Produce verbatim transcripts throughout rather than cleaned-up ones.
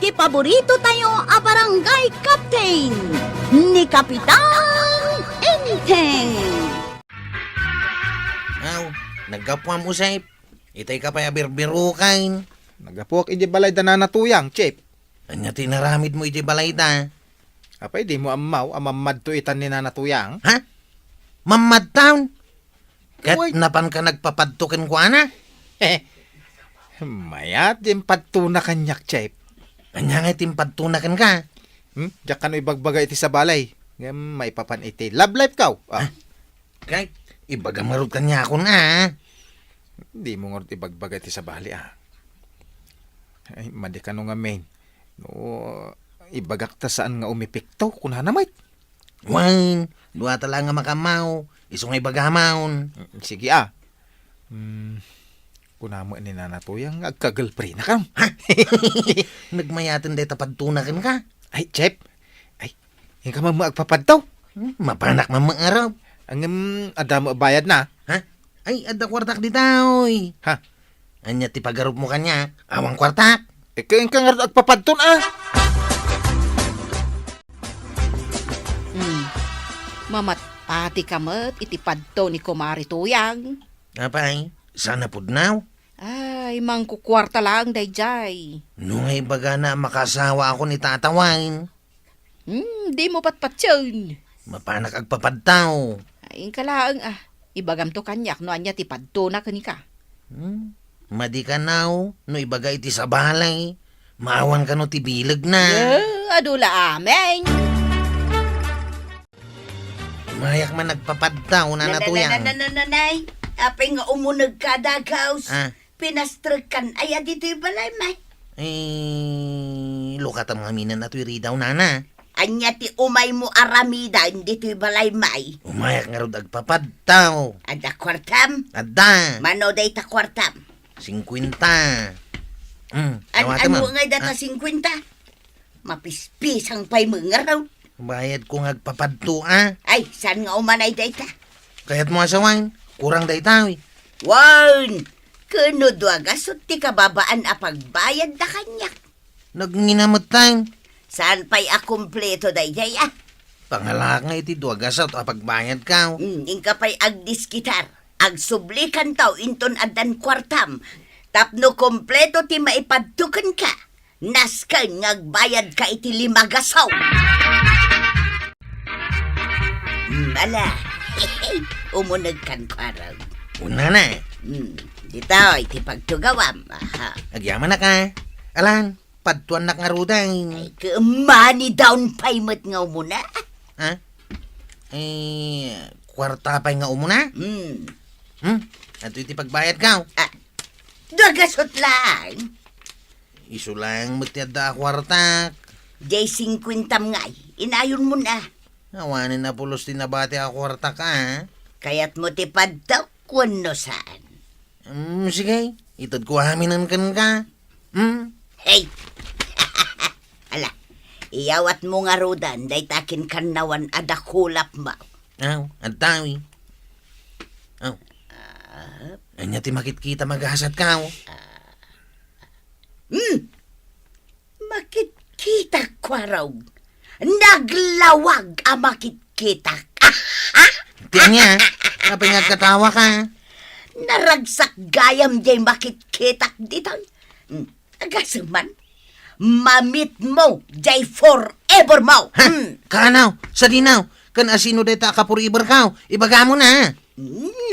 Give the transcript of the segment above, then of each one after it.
Paborito tayo a barangay captain, ni Kapitan Enteng. Aw, naggapuam, Usep. Itay ka pay a birbirukan. Naggapuak iti balay da Nana Tuyang, Chief. Ania ti inaramidmo iti balay da? Apay, dimo ammaw a mammadto itan ni Nana Tuyang? Ha? Mammadtaw? Ket Uy. Napanka nagpapadto kenkuana? Mayat diay impadtona kaniak, Chief. Ania ngay ti impadtona kenka? Hmm? Diak kano ibagbaga iti sabali. Ngem maipapan iti love life ko. Ah. Ha? Kay, ibagam ngarud kaniakon, a. Dimo ngarud ibagbaga iti sabali, a. Ay, madi kano ngamin. No, ibagak ta saan nga umepekto, kunana met. Wen, duata laeng a makammaw, isu nga ibagamon. Mm, sige, a. Hmm, kuna met ni Nana Tuyang nga agka-girlfriend-nakam. Ha? Nagmayaten dayta padtona kenka? Ay, Chief. Ay, inka man met agpapadto. Hmm, mapanak man met ngarud. Ngem, adda met bayadna. Ha? Ay, adda kuartak dita, oy. Ha? Ania ti pagarupmo kaniak? Awan kuartak. Ika, inka ngarud agpapadton, a. Hmm. Mamatpatika met iti padto ni Kumare Tuyang. Apay, saan a pudno? Ay, mangkukuarta laeng daydiay. No nga ibagana a makaasawaakon ni Tata Wine. Hmm, dimo patpatien. Mapanak agpapadto. Ay, inka laeng, a. Ibagamto kaniak no ania ti padtona kenka. Hmm? Madi kano, no ibaga iti sabali, maawan kano ti bilegna. Eh, adu la amin. Umayak man agpapadto, Nana Tuyang. Na, na, na, na, na, nay. Apay nga umunegka, Dagaws? A. Pinastrekkan aya ditoy balay, may? Eh, lukatam ngamin a toy ridaw, Nana. Ania ti umaymo aramiden ditoy balay, may? Umayak ngarud agpapadto. Adda kuartam? Adda. Mano dayta kuartam? Singkuenta. Hmm, an-, dawata, ania ngay data singkuenta? Mapispisang pay met ngarud. Bayadko nga agpapadto, a. Ay, saan nga umanay dayta? Kayatmo a sawen, kurang dayta, wi. Wen, ken no dua gasut ti kababaan a pagbayadda kaniak. Nagngina metten. Saan pay a kumpleto daydiay, a? Pangalaak nga iti dua gasut a pagbayadko. Hmm, inka pay agdiskitar. Agsublikanto inton addan kuartam. Tapno kumpleto ti maipadto kenka. Nasken nga agbayadka iti lima gasut. Hmm, ala. Umunegkan, kuarog. Unana. Hmm, ditoy ti pagtugawam. Aha. Agyamanak, a. Alan, padtuannak ngaruden. Ay, ket mani down payment nga umuna. Ha? Eh, kuarta pay nga umuna? Hmm. Hmm? Adtoy ti pagbayadko. A, dua gasut laeng. Isu laeng met ti adda a kuartak. Diay singkuentam ngay, inayonmon a. Awanen a pulos ti nabati a kuartak, a. Kayatmo ti padto wenno saan? Mm, sige, itedko aminen kenka. Hmm? Hey! Ala, iyawatmo ngaruden dayta kinkannawan a dakulapmo. Aw, adda wi. Aw. Ah. Ania ti makitkita, magasatko? Hmm. Makitkitak, kuarog. Naglawag a makitkitak. Ti ania? Apay nga agkatawaka? Naragsak gayam diay makitkitak ditoy. Hmm. Agasem man, mamitmo diay forevermo. Ha? Hmm. Kaanaw, sadinaw, ken asino dayta a ka-foreverko? Ibagamon a.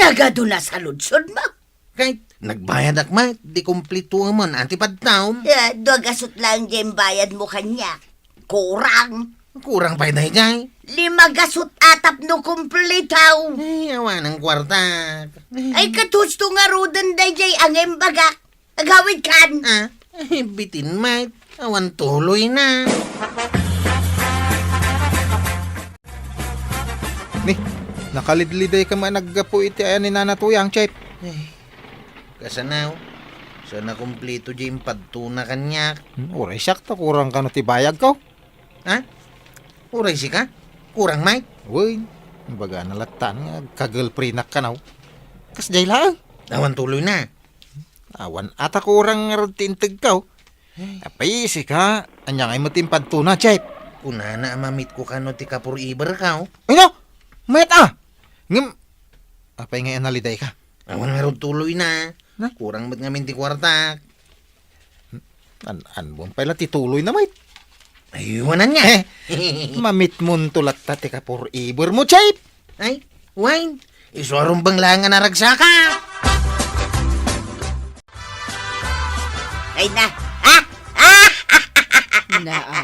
Nagadu na saludsodmo. Kay, nagbayadak met, di kumpletoem a ti padtom. Eh, dua gasut laeng diay imbayadmo kaniak. Kurang. Kurang pay daydiay. Lima gasut a tapno kumpleto. Ay, awanen kuartak. Ay, ket husto ngaruden daydiay a nga imbagak. Agawidkan. Ah, eh, bitin met. Awan tuloyna. Ni, nakalidliday ka man naggapu iti ayan ni Nana Tuyang, Chef. Eh, kasanaw, saan a kumpleto diay impadtona kaniak. Hmm, uray siak ta kurang kano ti bayadko. Ha? Uray sika? Kurang met? Wen, ibagana latta nga agka-girlfriendak kano. Kasdiay laeng. Awan tuloyna. Awan a ta kurang ngarud ti integko. Ay. Apay, sika, ania ngay met ti impadtona, Chep? Kunana a mamitko kano ti ka-forever ka, oh. Ay, no? Mayat a! Ngem, apay ngay a nalidayka? Awan ngarud tuloyna. Na? Kurang met ngamin ti kuartak. An-, anmon pay la ti tuloyna, mayat? Ay, wanan nga. Eh, mamitmonto latta ti ka-forever mo, Chep? Ay, wen. Isu a rumbeng laeng a naragsaka. Ay na. Ah! Ah! Naa.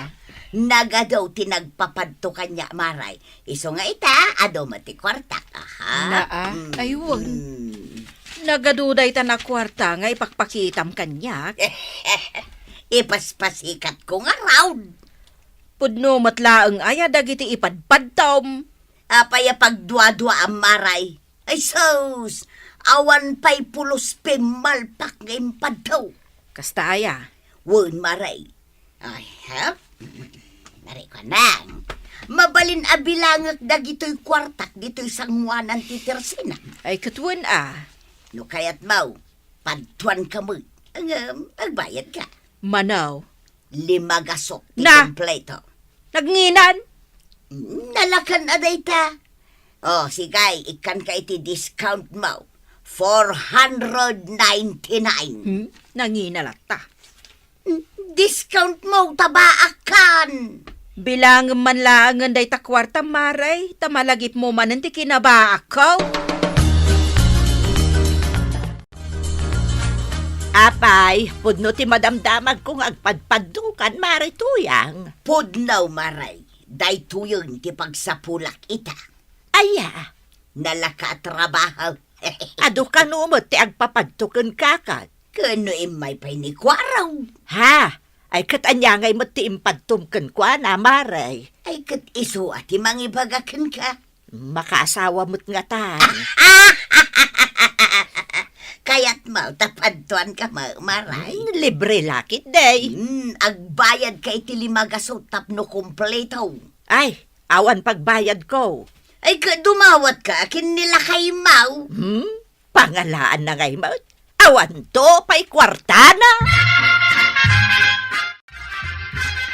Nagadu ti nagpapadto kaniak, Maray. Isu nga ita, adu met ti kuartak. Aha. Naa. Mm, ay, wen. Mm. Nagadu dayta a kuarta nga ipakpakitam kaniak. Ipaspasikatko ngarud. Pudno met laeng aya dagiti ipadpadtom. Apay a pagduaduaam, Maray? Ay sus! Awan pay pulos pimmalpak nga impadto. Kasta aya? Wen, Maray. Ay, ha? Maray ko nang. Mabalin a bilangek dagitoy kuartak ditoy sangoanan ti tersina. Ay, ket wen a. No kayatmo, padtuanka met. Ngem, agbayadka. Mano? Lima gasut ti Na! Kompleto. Nagnginan? Nalakan a dayta. Oh, sige, ikkanka iti discount mo. Four hundred ninety-nine. Hmm? Nangina latta. Hmm, discount mo, tabaakkan. Bilangem man laengen dayta kuarta, Maray, ta malagipmo manen ti kinabaakko. Apay, pudno ti madamdamagko nga agpadpadtokan, Maray Tuyang. Pudno, Maray. Daytoyen ti pagsapulak ita. Aya? Nalaka a trabaho. Adu kano met ti agpapadto kenka, ket? Ken no immay pay ni Kuarong. Ha? Ay, ket ania ngay met ti impadtom kenkuana, Maray? Ay, ket isu a ti mangibaga kenka. Makaasawa met ngatan. Kayatmo ta padtuanka, Ma-, Maray? Hmm, libre la ketdi. Hmm, agbayadka iti lima gasut tapno kompleto. Ay, awan pagbayadko. Ay, ka-, dumawatka ken ni lakaymo. Hmm? Pangalaanna ngay met? Awanto pay kuartana.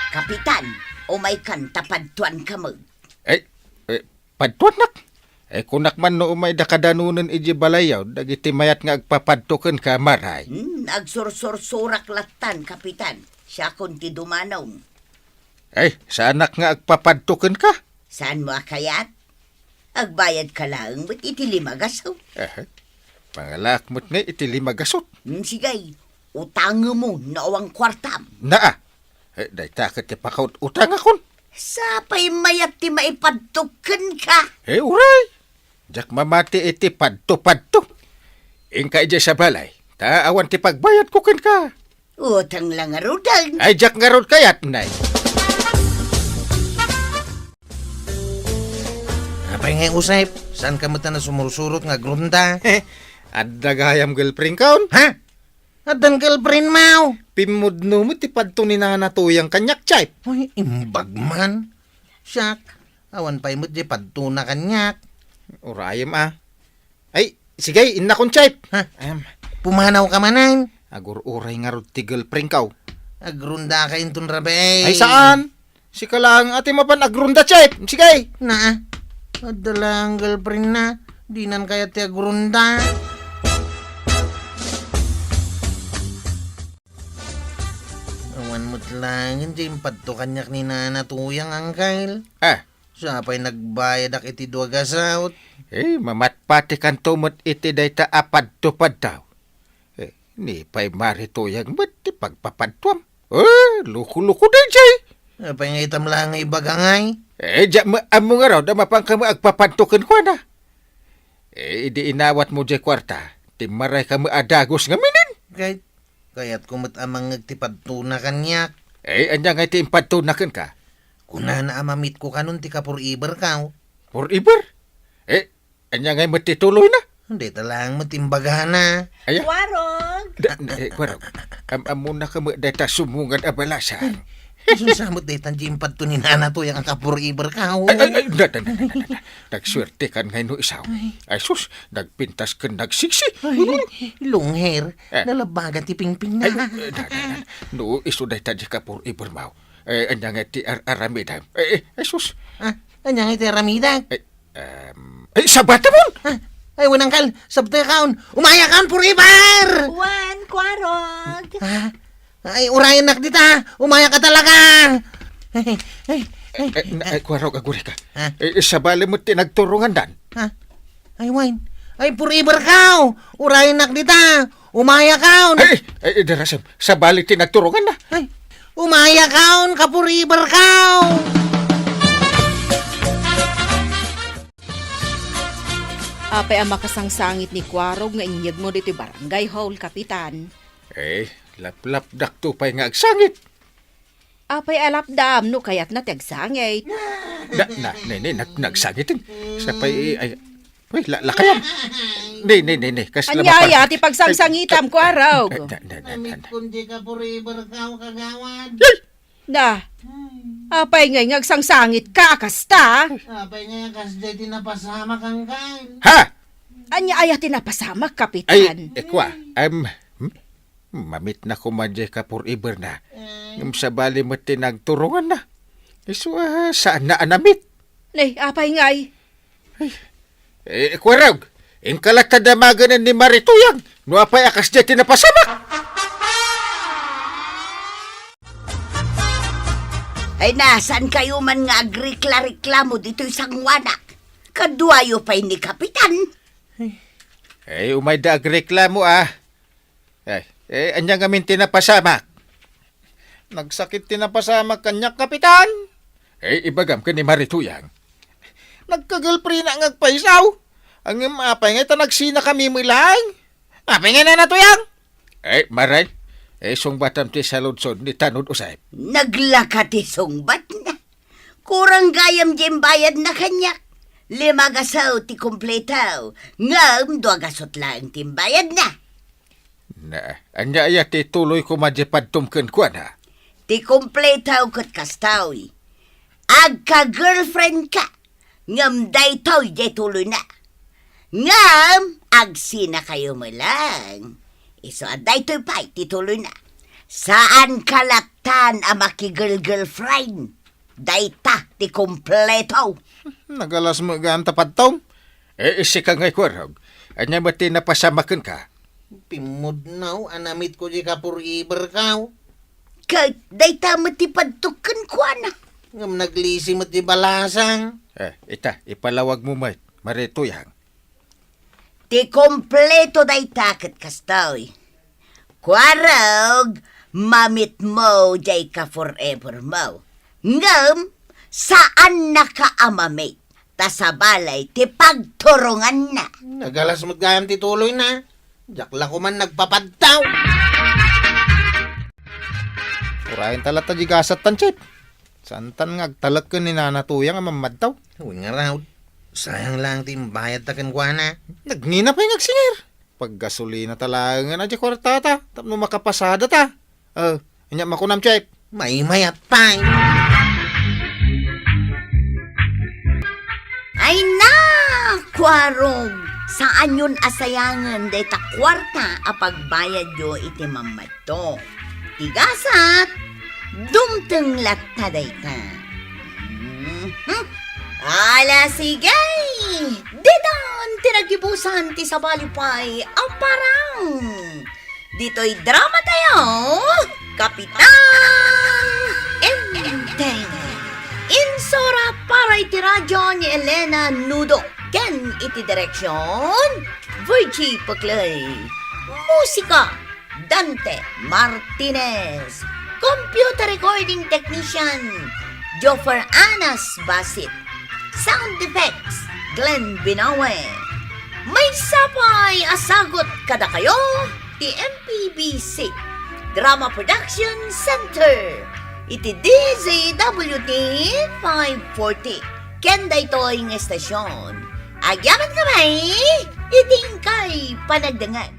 Kapitan, umaykan ta padtuanka met. Ay, eh, padtuannak? Eh, kunak man no umayda kadanonen idiay balayyo dagiti mayat nga agpapadto kenka, Maray. Hmm, agsursursurak lattan, Kapitan. Siakon ti dumanom. Ay, saanak nga agpapadto kenka? Saanmo a kayat? Agbayadka laeng met iti lima gasut. Aha. Pangalaak met ngay iti lima gasut. Hmm, sige. Utangemmo no awan kuartam. Naa. Eh, dayta ket ti pakaut-utangakon. Sapay mayat ti maipadto kenka. Eh, uray. Diak mamati iti padto-padto. Inka idiay sa balay, ta awan ti pagbayadko kenka. Utang la ngaruden. Ay, diak ngarud kayat, Nay. Apay ngay, Usep? Saanka met a nasumursurot nga agrunda? Adda gayam girlfriendkon? Ha? Addan girlfriendmo? Pimmudno met ti padto ni Nana Tuyang kaniak, Chep. Ay, imbag man. Siak, awan pay met diay padtona kaniak. Urayem a. Ay, sige, innakon, Chep. Ha? Em. Pumanawka manen? Agur-uray ngarud ti girlfriendko. Agrundaka inton rabii. Ay, saan? Sika laeng a ti mapan agrunda, Chep. Sige. Naa. Adda laeng girlfriendna. Dinan kayat ti agrunda. Awan met laeng diay impadto kaniak ni Nana Tuyang, Angkel. Ah. Sapay nagbayadak iti dua gasut. Eh, mamatpatikanto met iti dayta a padto-padto. Eh, ni pay Mari Tuyang met ti pagpapadtuam. Eh, loko-loko daydiay. Apay nga itam laeng nga ibaga ngay? Eh, diak met ammo ngarud a mapanka met agpapadto kenkuana. Eh, idi inawatmo diay kuarta, timmarayka met a dagus ngaminen. Kay, kayatko met a mangngeg ti padtona kaniak. Eh, ania ngay ti impadtona kenka? Kunana a mamitko kanon ti ka-forever ka. Forever? Eh, ania ngay met ti tuloyna? Dayta laeng met imbagana. Aya? Warog! Da, da, eh, warog. Am-, ammonaka met dayta sumungan a balasang. Isun sa met daytan di impadto ni Nana Tuyang a ka-forever ka, oh. Ay, ay, ay, na, na, na, na, na, na. Nagsuertekan ngay no isaw. Ay. Ay, sus, nagpintas ken nagsiksi. Ay, long hair, Eh. nalabagan ti pingpingna. Ay, eh, na, na, na. No, isu dayta di ka-forever mo. Eh, anya nga ti ar-, aramidam? Eh, eh, ay, sus. Ah, anya nga ti aramidam? Eh, Em, ay, sabata mon! Ah, ay, wen, angkal, sabta kaon. Umaya kaon forever! Wen, Kuarog. Ah, ay, urayennak dita. Umaya ka talaga. Ay, ay, ay, Eh, na, ay, Kuarog, aguri ka. Ah. Eh, sabali met ti nagturongandan. Ah, ay, wen. Ay, forever ka. Urayennak dita. Umaya kaon. Ay, ay, darasem, sabali ti nagturonganna. Ay, umaya kaon, ka-forever kaon. Apay a makasangsangit ni Kuarog nga inyegmo ditoy barangay hall, Kapitan? Eh, laplapdakto pay nga agsangit. Apay a lapdam no kayatna ti agsangit? Na, na, ne, ne, nag-, nagsangiten. Sapay, ay, uy, la-, lakayan. Ne, ne, ne, ne, kas Ania aya ti pagsangsangitam, Kuarog? Na, na, na, na, na. Amit kun di ka forever ka, kagawad. Ay! Na, apay ngay nga agsangsangit ka, kasta? Apay ngay kas di ti napasamak, angkal? Ha? Ania aya ti napasamak, Kapitan? Ay, eh, kua, em, hmm? Mamitna koma diay ka-forever na. Ay. Ngem sabali met ti nagturonganna. Isu a, saanna a namit. Nay, apay ngay? Ay. Eh, Kuarog, inka latta damaganen ni Marituyang. No apay a kasdiay ti napasamak. Ay na, saan kayo man nga agrekla-reklamo ditoy sanguanak? Kaduayo pay ni Kapitan. Ay, umayda agreklamo, ah. Ay, eh, ania ngamin ti napasamak? Nagsakit ti napasamak kaniak, Kapitan. Eh, ibagam ken ni Marituyang. Nagka-girlfriend-na nga agpaysaw. Ngem apay ngay ta nagsinakami met laeng? Apay ngay, Nana Tuyang? Eh, maray. Eh, sungbatam ti saludsod ni Tanod Usep. Naglaka ti sungbatna. Kurang gayam diay imbayadna kaniak. Lima gasut ti kumpleto, ngem dua gasut laeng ti imbayadna. Na, ania aya ti tuloy koma diay padtom kenkuana? Ti kumpleto ket kastoy. Agka-girlfriend ka, ngem daytoy diay tuloyna. Ngem agsinakayo met laeng. Isu a daytoy pay ti tuloyna. Saanka lattan a makigirl-girlfriend. Dayta ti kumpleto. Nagalas met gayam ta padtom. Eh, sika ngay, Kuarog. Ania met ti napasamak kenka? Pimmudnaw a namitko diay ka-forever kaw. Ket dayta met ti padtok kenkuana. Ngem naglisi met ti balasang. Eh, ita, ipalawagmo met, Marituyang. Ti kumpleto dayta ket kastoy. Kuarog, mamitmo diay ka-forever mo. Ngem, saannaka a mamit, ta sabali ti pagturonganna. Nagalas met gayam ti tuloyna. Diak la koman nagpapadtaw. Urayen ta latta diay gasattan, Chef. Saantan nga agtalek ken ni Nana Tuyang a mammadtaw? Wen ngarud. Sayang laeng ti imbayadta kenkuana. Nagngina pay nga agsingir. Paggasolina ta laengen a diay kuartata tapno makapasadata. Eh, ania makunam, Chef? Maymayat pay. Ay na, Kuarog! Saanyon a sayangen dayta kuarta a pagbayadyo iti mammad- to. Ti gasat, dumteng latta dayta. Mhm. Ala, sige! Ditan ti naggibusan ti sabali pay a parang. Ditoy drama tayo, Kapitan Enteng. Insurat para iti radyo ni Elena Nudo ken iti direksyon, Virgie Paclay. Musika, Dante Martinez. Computer recording technician, Joffer Anas Basit. Sound effects, Glenn Binawe. Maysa pay a sagut kadakayo ti M P B C Drama Production Center iti D Z W T five forty. Ken daytoy nga estasyon, agyamankami iti inkay panagdengngeg.